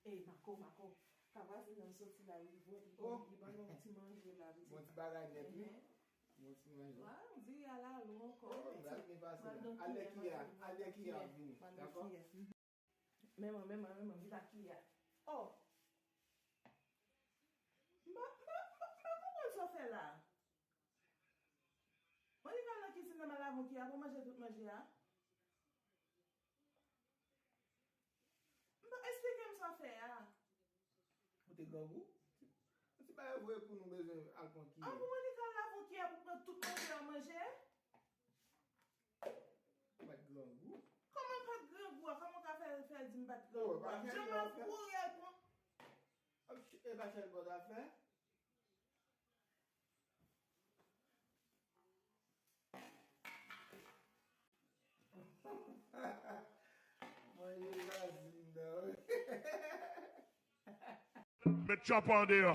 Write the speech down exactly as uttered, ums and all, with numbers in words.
Ey, Mako, Mako. Ka vwazen nan soti la, wi, bon, li ban nou ti manje la, pitit. Bon ti bagay nèt, wi. Bon ti manje. Wa, di a la lou ankò. Oh, gad men pase la. Al dè ki a, al dè ki a vini. Dakò? Men mwen, men mwen, men mwen, vin ak ki a. Oh. M pa, m pa, m pa, m pa konprann sa w fè la. Mwen li pral nan kizin nan, m al lave yon ki a pou manje tout manje a. M pa, eksplike m sa w fè a. Ou te grangou? Ti bagay vre pou nou bezwen al pran ki a. An pou mwen li pral lave yon ki a pou pran tout manje a manje? Ou pa t grangou? Kòman m pa t grangou a? Kòman w ka fè, fè di m pa t grangou a? Jan m ap kouri al pran. E pa chèlbò w t ap fè? Manje vwazin nan, wi. Met chòp an deyò.